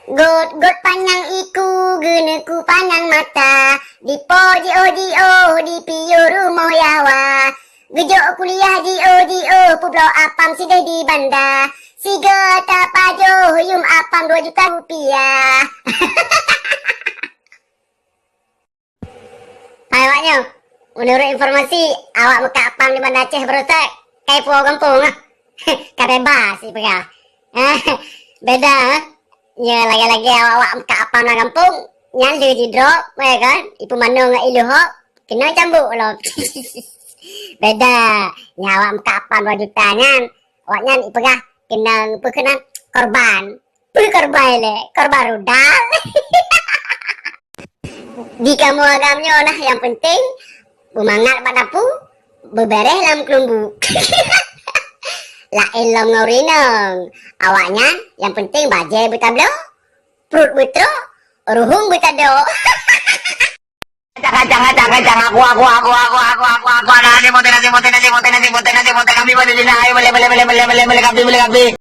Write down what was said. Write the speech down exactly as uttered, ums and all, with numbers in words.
Got-got panyang iku, geuneuku panyang mata, dipo jiôh-jiôh, dipiôh rumoh yawa. Geujok kuliah jiôh-jiôh, peubloe apam sideh di banda. Sigoe tapajoh, yum apam dua juta rupiah. Hai awak nyoe, meunurot informasi, awak meukat apam di Banda Aceh baroe that, kai puwoe gampông ah. Ka bebas ipeugah. Beda, nyoe lagèe-lagèe awak-awak meukat apam lam gampông, nyan lheueh jidrop, ya kan? Ipeumanoe ngon iluhok, keunoe cambuk lom. Beda, nyoe awak meukat apam dua juta nyan, awak nyan ipeugah keunong, peue keunong, korban. Peue korban lé? Korban rudal. Di kamoe agam nyoe nah nyang peunteng beumangat bak dapu, beubereh lam keulumbu. Laén lom ngon rinong. Awaknyan nyang peunteng bajèe beutabloe, pruet beutrok, ruhueng beutado.